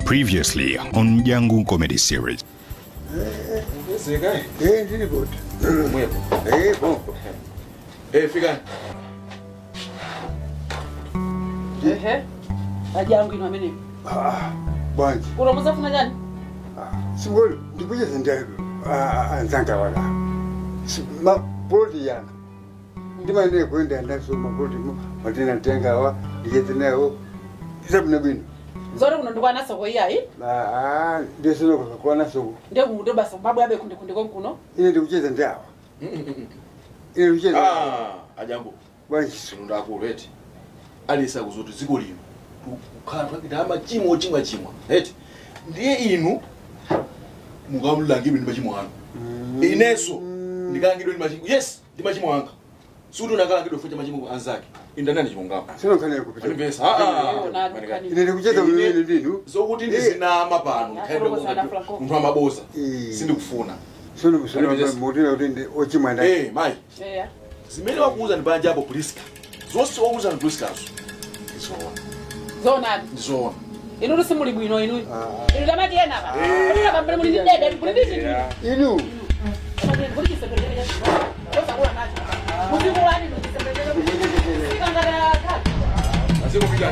Previously on Mdyangu Comedy Series. Zeka. Ndili kuti. Mwepo. Bongo. Fika. Ehe. Ajangu ino amene. Ah, bwanji. Uno muzafuna chani? Singoli ndikucheza ndi anzanga wala. Ma poti yanga. Ndimaende kuenda naso mapoti matina tenga wa ndicheze nawo. Isabuna bwino. Zori kuno ndikwana soko iyayi. Ah, ndisino kuona soko. Ndiye kuti basa babu abe kunde kunde konkuno. Ine ndikucheza ndi awa. Ine ndikucheza. Ah, ajangu. Bwanji. Sino ndakulu eti. Alisa kuzoti dziko lino. Kukhala twakita amachimo chimwa chimwa. Eti. Ndiye inu mukamulangidwe ndi machimo anu. Ineso ndikalangidwe ndi machimo. Yes, ndi machimo anga. Suti unakalangidwe fucha machimo anzake. Indanani chimongamo. Sino khane kupita. Andimvesa. Ah. Na Ine ndikucheza mimi ndinu. Zokuti ndizinama pano ndikhayenda Afro Franco. munthu amaboza. Eh. Sindikufuna. Sino sino Andimvesa. mutina kuti ndi ochimwa ndani. Mai. Eya. Zimene wakuuza ndi banja apo Priska. Zonse wakuuza ndi Priskazo. Ndizoona. Zona. Ndizoona. Inu simuli bwino inu. Ah. Inu tamati ena ba. Inu bambere muli ndi dede muli ndi zinthu. Inu. Kuli chisekelele cha. Osakula nacho. Muzikulani ndichisekelele. Sikangala kati. Azikupita.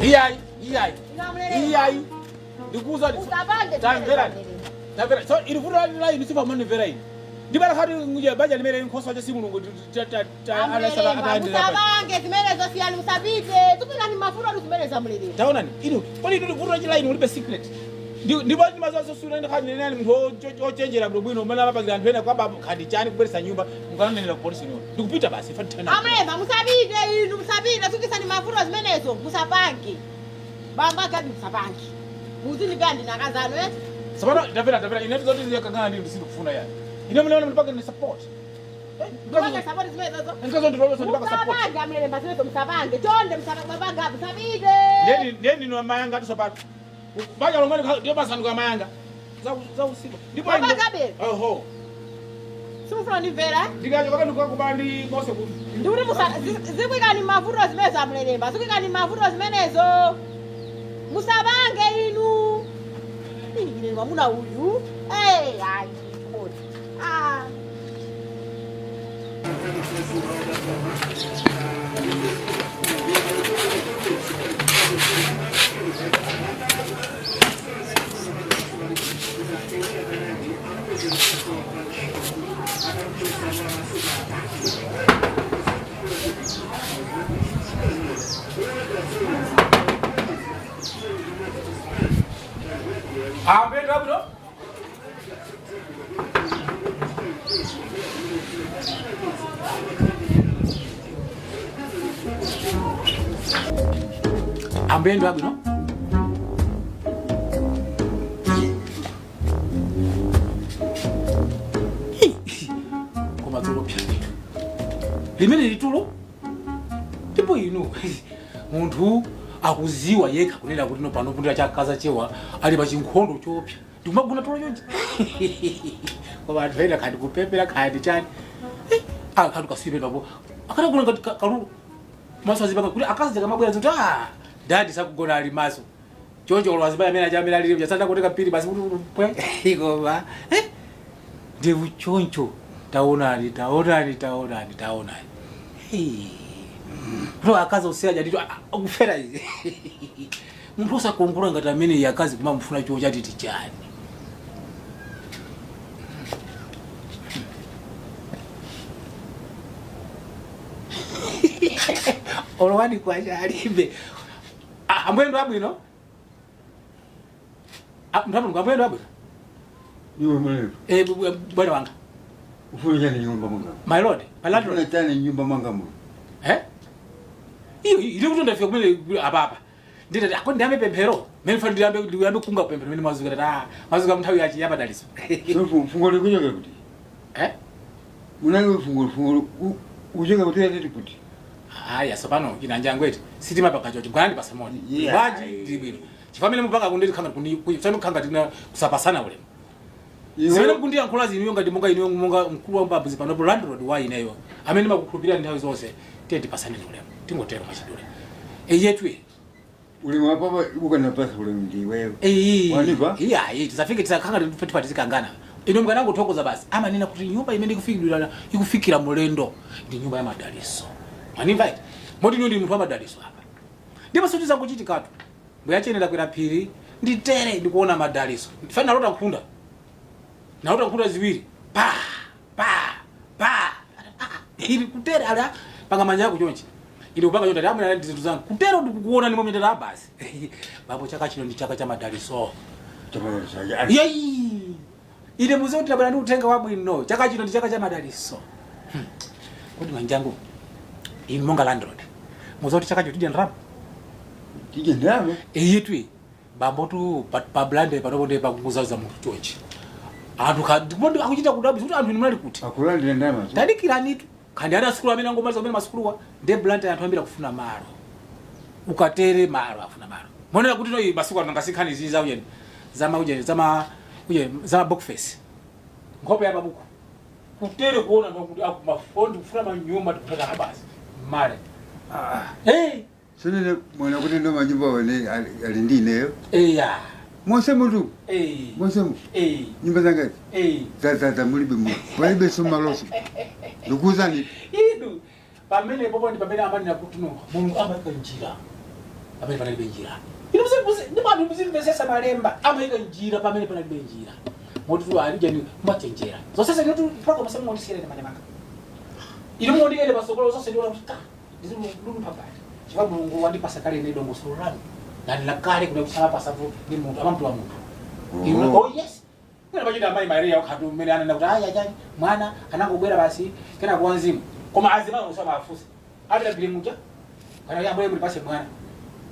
Iyayi, iyayi, iyayi, ndikuuza Usapange tamverani, tamverani. So iri vuto la inu sifa manimvera inu. Ndibala khati nje banja limene nkhosa wacha si mulungu Musapange zimenezo siyani musapite tupikani mafuta anu zimenezo amulelera Taonani, inu kodi inu vuto la inu ulibe secret. Ndipo ndimazazo sura ndi khati nenani munthu ochenjera bwino bwino umene amapangira anthu ena kwaba khati chani kubweresa nyumba mukananenera ku polisi inu. Ndikupita basi fa tena. amuleva musapite inu musapite tukisani mafuta zimenezo musapange bamba gabi musapange muzindipea ndinakazano eti Sapano tamvera tamvera ine zoti ziyakangana ndi sindikufuna yani. Ine mwana mndipanga ni support. mupange sapoti zimenezozo Nkazo ndiloloso ndipanga support. musapange amulelema zimenezo musapange chonde musapange musapite Ndeni ndeni no mayanga tisopato. Banja lomwe ndiyo masanduka mayanga. Za za usiku. Ndipo Baba Gabe. Oho. simufuna ndimvera Ndikacho kaka ndikakubala ndi Mose ku. ndikuti zikwikani mavuto zimenezo amulelemba zikwikani mavuto zimenezo musapange inu ine mwamuna uyu ayi kodi ah. Ah, mbendo hapo no? Ambendo hapo no? Koma dzulo pyandika. Limene litulo ndipo inu munthu akuziwa yekha kunena kuti no pano pundira chakaza chewa ali pa chinkhondo chopsa ndikumagona tulo chonchi koma anthu ena khandi kupepera khandi chani akhandi kasipe papo akanagona ngati kalulu maso azipanga kuti akazi akamabwera zoti ah dadi sakugona ali maso choncho olo azibaya amene achamene alili chasanda kutenga piri basi kuti pwe koma ndivu choncho taonani taonani taonani taonani. Hey. Kuto akazi usiyaja ndito akufera izi. Munthu osakongora ngati amene akazi kumamufuna choo chati tichani. Olowani kwacha alibe. Ambwendo abwino? Mthambo ambwendo abwino? Iwe mlevu. Bwana wanga. Ufuna chani nyumba mwanga? My lord, my landlord. Ufuna chani nyumba mwanga muno? Eh? Iyo ili kuti ndafika kumene apapa. Nditati akoni ndiyambe pemphero. Mene fani ndiyambe ndiyambe kunga pemphero mene mazuka tati ah mazuka mnthawi yachi yapadaliso. So fungo likuchoka kuti? Eh? Munali fungo fungo uchoka kuti yatiti kuti? Aya, sopano ina njangweti sitimapanga chocho gwani pasamoni. Yeah. Bwanji ndili bwino. Chifukwa amene mupanga kundi khanga kundi kutsano khanga tina kusapasana ulemu. Zimene mukundiyankhula zinuyo ngati monga inuyo monga mkulu wa mbabuzi panopo landlord wa ineyo amene makukhulupirira nthawi zonse, tiye tipasane ulemu, tingotero mwachidule eyetwe. Ulemu wapapa ukanapasa ulemu ndiwewe. Wanipa? Iyayi, tisafike tisakhanga tipatizikangana. Ino mkanangothokoza basi. Amanena kuti nyumba imene ikufikira ikufikira mulendo ndi nyumba ya madaliso. Manimva iti moti ino ndi munthu wa madaliso apa, ndipo sitizakuchitikatu. Mbuyachenera kwera phiri nditere ndikuona madaliso. Ndifani nalota nkhunda, nalota nkhunda ziwiri pa pa pa. Ah, ili kutere ala panga manja yako chonchi, ili kupanga chonchi amene ndi zinthu zangu kutero ndikukuona ni momwe ndera basi. Bapo chaka chino ndi chaka cha madaliso. Yeyi, ine muze kuti tabwera ndi uthenga wabwino. Chaka chino ndi chaka cha madaliso. Kodi manjangu, inu monga landlord muze kuti chaka chino tidya ndalama? Tidye ndalama. Eyetwe bambo tu pa blande panopo ndi pakuzaza munthu chonchi anthu ndipo akuchita kudabwisa kuti anthu inu munali kuti? Akulandira ndalama. Tadikiranitu, kandi ana sukulu amene angomaliza kumene masukuluwa ndiye blande anthu ambiri akufuna malo. Ukatere malo afuna malo monera kuti no masiku ano ngasinkhani izi za ujeni zama ujeni zama ujeni zama book face nkhope ya mabuku kutere kuona kuti akumafondi kufuna manyumba tikutata basi male. Hey. Sinene mwana kuti ndo manyumba wene ali ndi ineyo. Eya. Monse mutu. Eh. Monse mu. Eh. Nyumba zangati. Eh. Zazaza mulibe mu. Palibe somaloso. Ndikuuzani. Idu pamene popo ndi pamene amanena kuti no Mulungu amayika njira pamene panalibe njira. Inu ndipo anthu muzimvesesa malemba, amayika njira pamene panalibe njira. Moti tu alija ni kumachenjera zonsese inu mpaka masamu ngondisiyere manyamanga inu mungondikele pasokolo zonse ndiona kuti ka ndizilulumpha chifukwa Mulungu wandipasa kale ine dongosolo lanu nani kale kuna kusala pasapo ndi munthu amamtu wa munthu. Inu oh yes. Kuna pachita amayi Maria okhatu mmene anena kuti aya chani mwana anangobwera basi kena kuwa mzimu koma azimayi osama afusa apita pili muja kana yambo yemwe pase mwana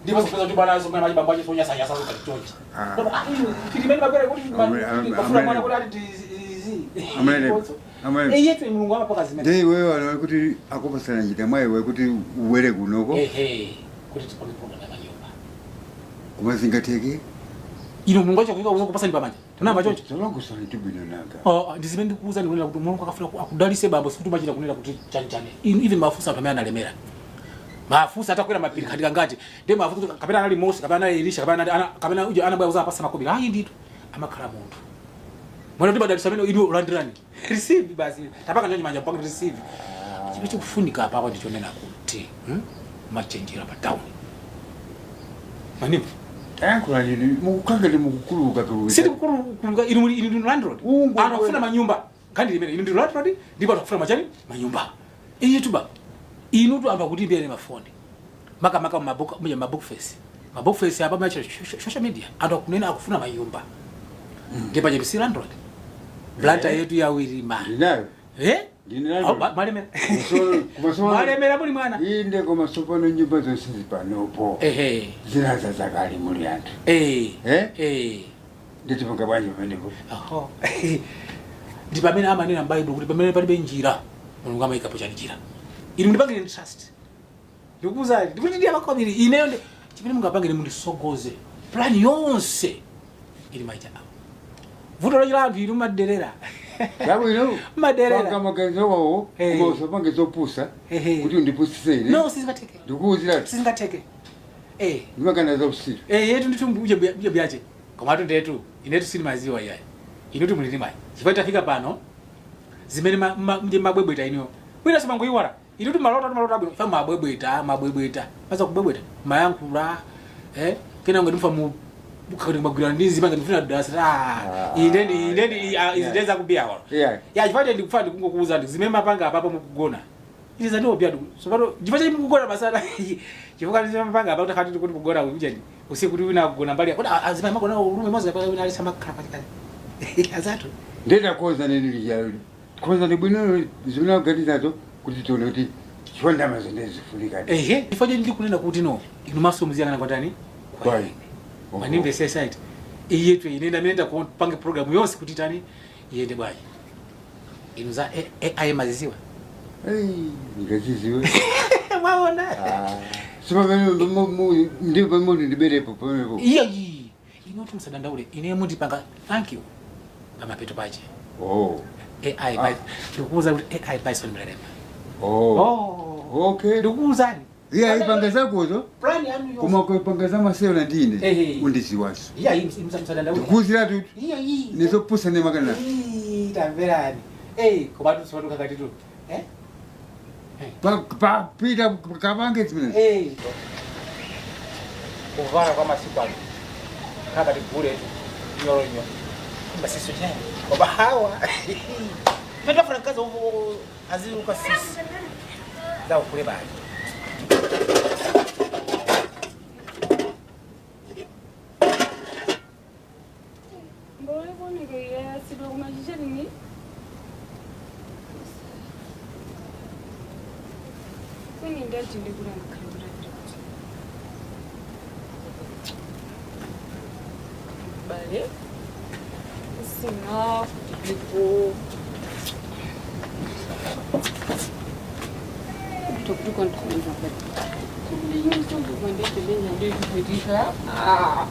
ndipo sikuza kuti bwana so mwana machibambo acho sonya sanya sazo kati chonchi. Ndipo ah inu pili mene mabwera kuti kufuna mwana kuti ati izi. Amene. Eh, yetu Mulungu amapaka zimene. Ndiye iweyo ano kuti akupasana njira mwayi iwe kuti ubwere kunoko. Ehe, kuti tipange program ya manyumba. Koma zingatheke? Ino Mulungu acho kuika kupasa ndi pamanja tunamba choncho. Zolongosana tibwino nanga. Oh, ndi zimene ndikuuza ndikunena kuti Mulungu akafuna akudalise bambo sikuti umachita kunena kuti chani chani. Even mafusa anthu amene analemera mafusa atakwera mapiri khandi kangati ndi mafusa kuti kapena anali Mose, kapena anali Elisha, kapena anali kapena uja anabwera kuzapasa makobiri. Ayi ndithu amakhala munthu mwana kuti badalisa amene inu landirani receive basi tapaka njanji manja mpaka receive. Chimene chikufunika apapo ndichonena kuti machenjera pa town manimva. Tayankhula nini mukukhangati mukukuluka kuluka. Sindikukuluka inu muli inu ndinu landlord. Ungu Anthu akufuna manyumba nkhani limene inu ndinu landlord ndipo anthu akufuna machani manyumba iye tuba inu tu anthu akutimbira mafoni makamaka mabook mja mabook face mabook face apa macha social media anthu akunena akufuna manyumba ndipo paja si landlord blanta yetu yawirima. Ndinayo. Eh. Ndine landlord. Oh, malemera. Kumasono. Malemera muli mwana. Inde koma sopano nyumba zonse zipanopo. Ehe. Zinaza zakale muli anthu. Eh. Eh? Eh. Nditipanga bwanji pamenepo? Aho. Ndi pamene amanena m'Bible kuti pamene palibe njira Mulungu amayikapo chani njira. Inu mundipangire ndi trust. Ndikukuwuzani ndikuti ndiye makobiri ineyo ndi chimene mungapangire mundisogoze plan yonse ili maita awo. Vuto lachila anthu inu maderera. Chabwino. Maderera. Panga maganizo wawo Eh. koma usapange zopusa Ehe. kuti undipusise ine. No, sizingatheke. Ndikuwuzira. Sizingatheke. Eh. Ndimakana za usiku. Eh, yetu ndithu uje uje byache. Komatu ndetu inetu sinimaziwa iyayi. Inutu muli ndi mayi. Chifukwa tafika pano zimene mje mabwebweta inuyo. Wina simangoyiwala. Inutu malota malota abwino. Fa mabwebweta mabwebweta. Maza kubwebweta mayankhula eh kena ngati mfa mu bukhati magwira ndi zimanga ndifuna dasa. Ah, ine ndi ine ndi izi ndeza kubiya walo. Yeah. Ya chifukwa ndikufa ndikungokuuza ndi zimene mapanga apapo mukugona. Izi zandi obya ndu. So pano chifukwa cha mukugona masana. Chifukwa ndi mapanga apapo takati kuti kugona kunjeni. Usiku kuti wina kugona mbali. Kodi azima magona ulume moza pa wina alisa makhala patikati. Azatu. Ndetakonza nini lijalo. Konza ni bwino zimene aganizazo kuti tione kuti chifukwa ndamazo ndizifunika. Ehe, chifukwa cha ndikunena kuti no inu maso muziyang'ana kwa ndani? Kwa ine. Manimve sesite. Iye tu ine ndamene ndakupange program yonse kuti tani iyende bwanji. Inu za AI maziziwa. Ei, ndingaziziwe. Mwaona. Sipamene ndi pamene ndiberepo pamenepo. Iyayi, inoti musadandaule, ine mundipanga thank you pamapeto pache. Oh. AI Ah. ndikuuza kuti AI Bison Mlelemba. Oh. Oh. Okay. Ndikuuzani. Iya ipanga zakozo. Plan yanu yonse. Koma kuipanga zamasewera ndine. Ehe. Undiziwaso. Iyayi, musadandaule. Ndikuuziratu Iyayi. nizopusa nemakana. Ii, tamverani. Eh, komatu sipatuka katitu. Eh? Pa pa pita kapange zimene. Eh. Kuvala kwa masiku ano. Kaka tigule nyolonyo. Basiso chani. Koma hawa. Petafuna mkazi aziruka sisi. Za ukule bali. Mbona kuoneka yasidwa kumachichelini? Kuni ndajinde kuranga khandura. Bale. Sina kutiliko. Tokutuka ntukunza bale. Ah.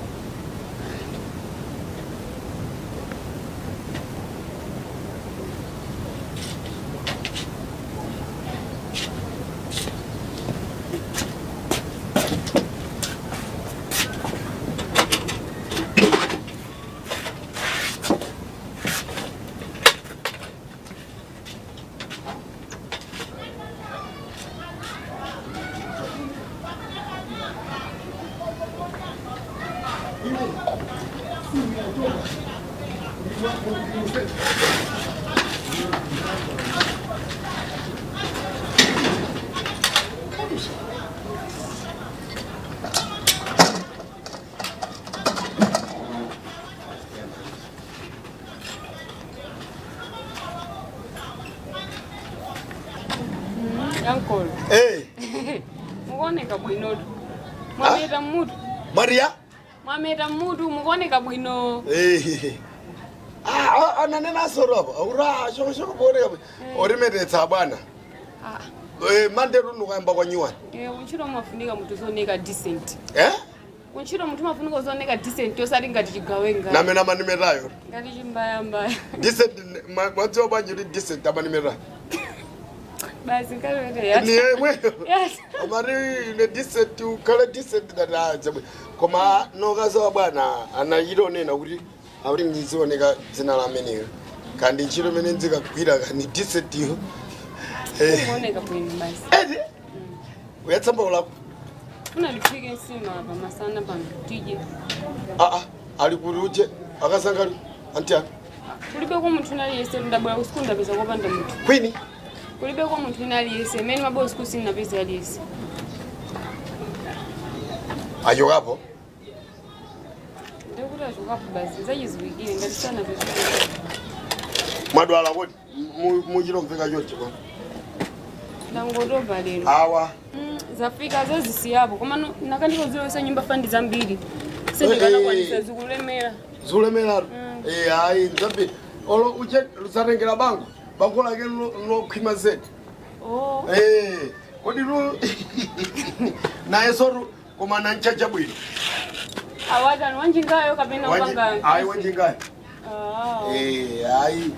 Yankolo. Eh, Mukuoneka bwinotu. Mwameta mutu. Maria. Mwameta mutu mukuoneka bwino. Eh. Ah, ananena soro apa. Ura, shoko shoko bore. Orimetetsa bwana. Ah. Eh, manderu nukayamba kwa nyuwani. Eh, kuntchito mafunika mutu zooneka decent. Eh? Kuntchito mutu mafunika zooneka decent osati ngati chigawenga. Namena manimetayo. Ngati chimbayambaya. Decent mwadziwa bwanji kuti decent amanimetayo. Basi nkalete yata. Ni yemwe. Yes. Amari ne decent ukhale decent dada. Koma nokazawa bwana anachionena kuti akuti ndizioneka dzina la ameneyo. Kandi ntchito imene ndikagwira kandi decent iyo. Eh. Mukuoneka bwino basi. Edi. Uyatsamba ulako. Funa ndiphike nsima apa masana pano tidye. Ah ah, ali kuti uje akasangali anti anu. Kulibeko munthu wina aliyense ndabwera ku sukulu ndapeza kopanda munthu. Kwini? Kulibeko munthu wina aliyense imene mabwera sukulu sindinapeze aliyense. Achokapo. Ndikuti achokapo basi zachiziwikire ngati sanapeze. Mwadwala kodi muchilomveka chonchi kwa. Ndangotopa lero. Awa. Zafika zazisiyapo koma nakandikoziwesa nyumba fandi zambiri sindinganakwanisa zikulemera. Zulemeratu. Eh ayi nzabi. Olo uje lusatengera bango. Bango lake lokhwima zedi. Oh. Eh, kodi lu naye soru koma nanchacha bwino. Awatani wanjingayo kapena upanga. Ayi wanjingayo. Ah. Eh ayi.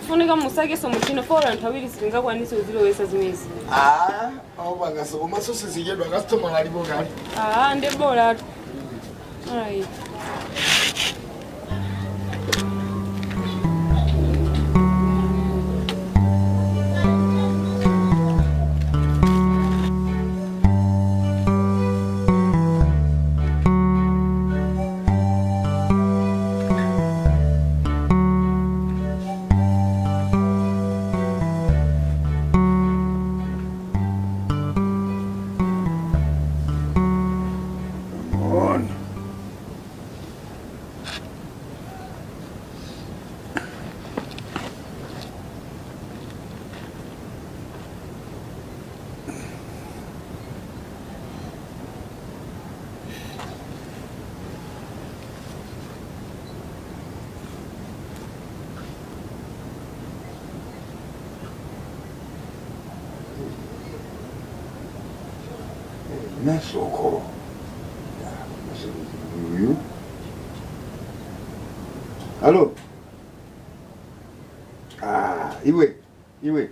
Funika musakeso muchino fora anthu awiri sitingakwanise kuzilowesa zimezi. Ah, awupanga so koma so sizidyedwa customer alipo kale. Ah, ndi bora. Alright. On. Nasoko uyu. Alo. Ah, iwe iwe,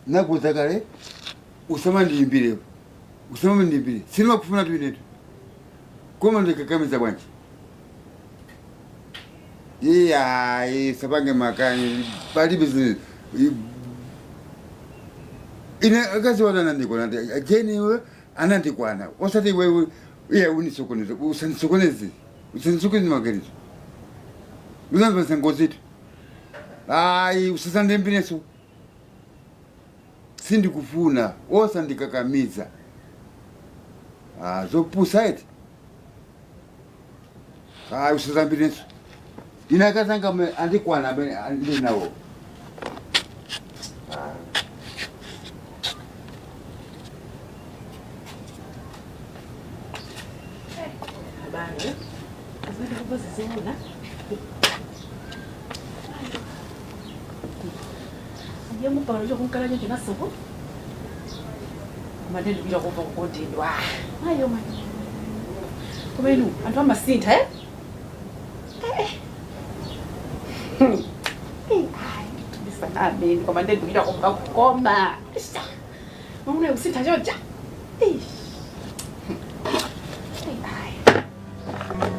nakuuza kale usamandiimbire, usamandiimbire, sinimakufuna tuinetu koma ndikakamiza bwanji. Iya, sapange makani palibe zine ine akazi wanu anandikwana jeni iwe anandikwana, osati iwewe. Iye unisokoneza, usanisokoneze, usanisokoneze maganizo, uzandipasa ngozitu. Ayi, usasandimbireso, sindikufuna, osandikakamiza. Ah, zopusa eti. Ayi, usazambireso, ine akazanga andikwana amene ndinawo. Abale, azimene kuba ziziona. Ndiye mupano chokunkala cho chinasoko. Koma ndendipita kumva kukondedwa. Ayo mani. Koma inu anthu amasintha eh? Eh. Eh, ayi, ndisanameni koma ndendipita kumva kukoma. Mamuna kusintha chocha. Eish. Ayi.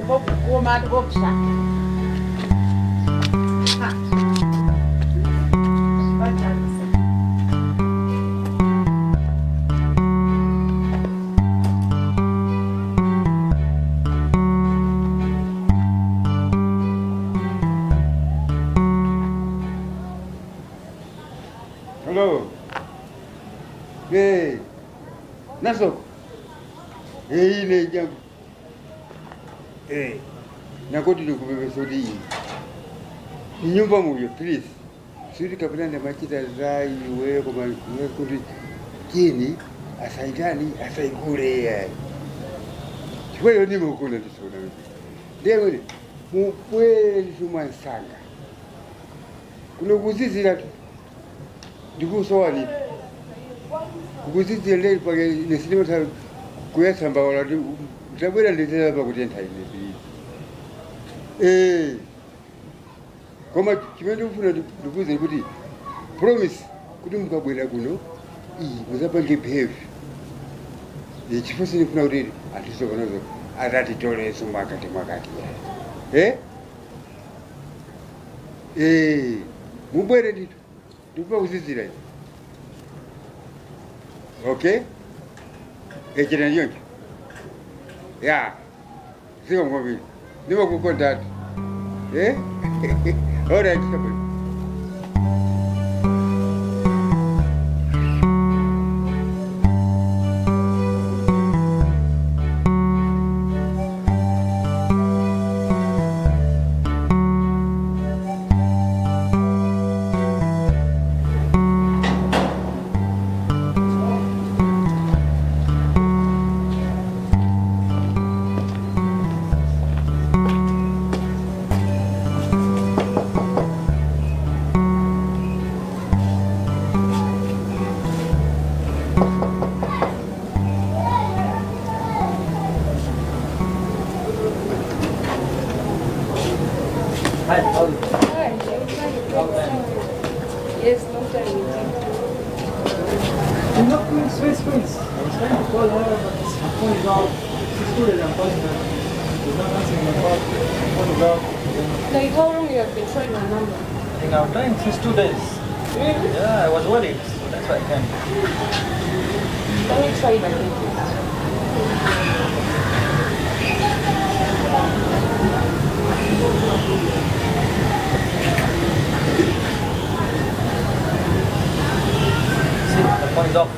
Kukoma tikopsa. Ha. Bajani. Hello. Hey. Nasoko. Hey, ine jambo. Hey. Nakoti nikupepesa kuti iyi. Nyumba muyo, please. Siri kapena ndamachita za iwe koma kuti chini asaitani asaikule yayi. Chifukwa iyo ndimukunda ndisona. Ndiye kuti mubwere ndisumwansanga. Kuno kuzizira tu. Ndikusowani. Kukuzizira ndeli pake nesilimata kuyasamba wala ndabwera nditera pakutentha ine please. Eh. Koma chimene ndikufuna ndikuuze kuti promise kuti mukabwera kuno iyi musapange behave. Chifukwa sindifuna kuti atisokonozo atatitoleso mwakati mwakati. Eh? Eh, mubwere ndithu. Ndikupa kuzizira ine. Okay? Echera nyonjo. Ya. Siko ngombi. Ndimakukonda. Eh? All right, stop. Hi, how are you? Hi, I'm fine. Long time. Yes, long time indeed. No, Queens, where's Queens? I was trying to call her, but her phone is off. She's two days I'm calling her. She's not answering my call. Her phone is off. Like, how long you have been trying my number? I think I'm trying since 2 days. Really? Yeah, I was worried, so that's why I came. Let me try it again, please. See, the phone is off.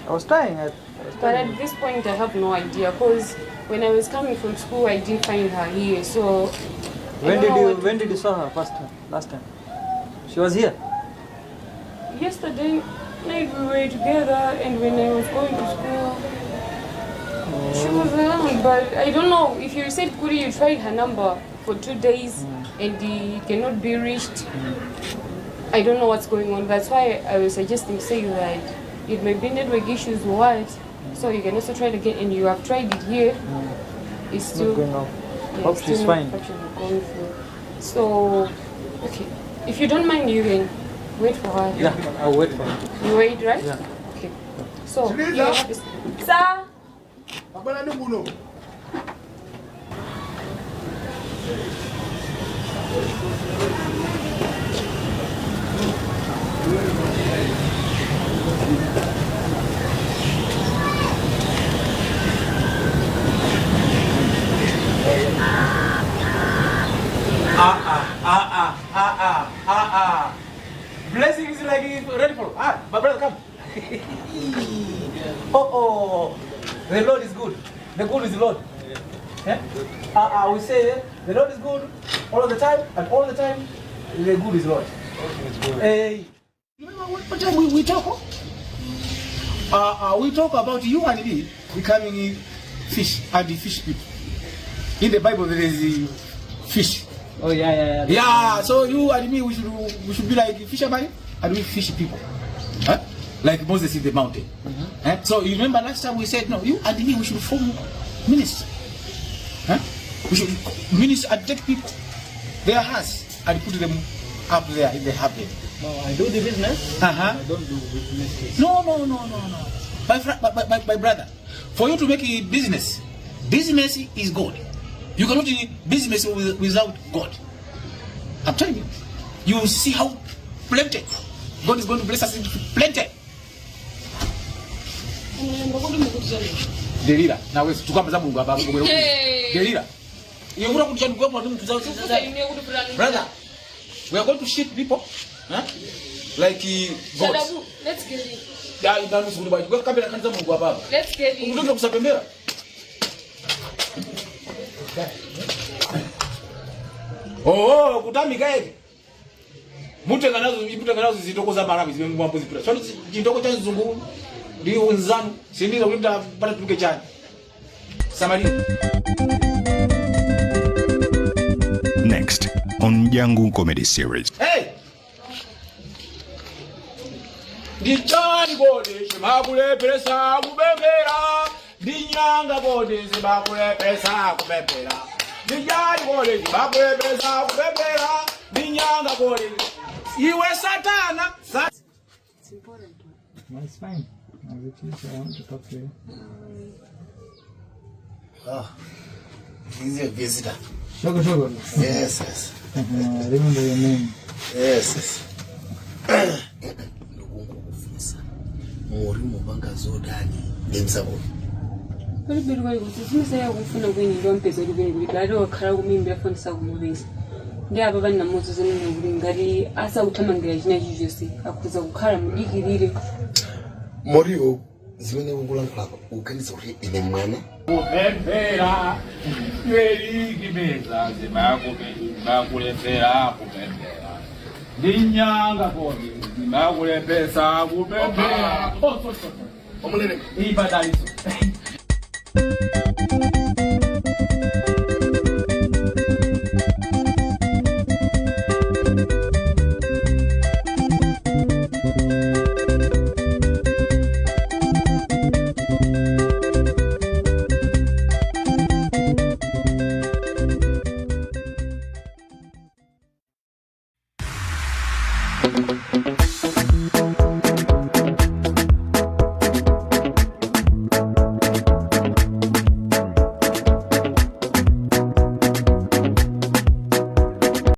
I was trying. I was But trying. at this point, I have no idea because when I was coming from school, I didn't find her here. So I When don't did know you what When did you saw her first time? Last time? She was here. Yesterday night we were together, and when I was going to school, she was around. But I don't know if you said Kuri, you tried her number for 2 days and it cannot be reached. I don't know what's going on. That's why I was suggesting saying that it may be network issues or what. So you can also try it again, and you have tried it here. It's Not still going off. Yeah, Hope it's she's still not fine. actually going through. So, okay, if you don't mind, you can wait for her. Yeah, I'll wait for her. You wait, right? Yeah. Okay. So, Teresa? you have this. Sir. Abana kuno. Ah ah ah ah ah ah ah ah. Blessing is like ready for. Ah, my brother, come. Oh oh, the Lord is good. The good is the Lord. Yeah. We say the Lord is good all the time, and all the time, the good is Lord. Hey. Remember what time we talk? We talk about you and me becoming fish and the fish people. In the Bible, there is the fish. Oh yeah, yeah, yeah. Yeah, so you and me, we should be like fishermen and we fish people. Huh? Like Moses in the mountain. Eh? So you remember last time we said, no, you and me, we should form ministry. Huh? We should minister and take people, their hearts, and put them up there in the heaven. No, I do the business. Uh-huh. I don't do business. No, no, no, no, no. My brother, for you to make a business, business is God. You cannot do business without God. I'm telling you. You will see how plenty. God is going to bless us in plenty. Delila, nawe tukamba za Mulungu apa. Hey. Delila. Yevura kuti chani kuyapo ndi mtu Brother, we are going to ship people, huh? Like gods. Shadabu, let's get it. Ya ndanu sikuti bwa kwa kanisa Mulungu apa. Let's get it. Ukutoka kusapembera. Oh, kutamika eti. Mutenga nazo zitoko za Malawi zimene mwambo zipita. So chitoko cha mzungu ndi unzanu, sindiza kuti pata tuke chani. Samaria. Next on Jangu Comedy Series. Hey! Ndichani kodi chimakulepheresa kupemphera, ndinyanga kodi zimakulepheresa kupemphera. Ndichani kodi chimakulepheresa kupemphera, ndinyanga kodi. Iwe Satana. It's important. No, it's fine. As it is, I want to talk to you. Oh, he's a visitor. Shogo, Shogo. Yes, yes. Remember your name. Yes, yes. Ndikungokufunsa muri mupanga zodani ndemsako Palibe kwali kuti zimisaya kufuna kweni ndompeza kuti kweni kuti ngati wakhala kumimba yafonesa kumupeza. Ndi apa pani namuzo zenene kuti ngati asakuthamangira china chilichonse akhuza kukhala mudikirire. Moriwo zimene ukulankhulapa uganiza kuti ine mwana Kupemphera, elikimeza zimakulepera kupemphera. Ndinyanga kodi zimakulepesa kupemphera. Oh, sorry, sorry. Omulere. Ibadaliso.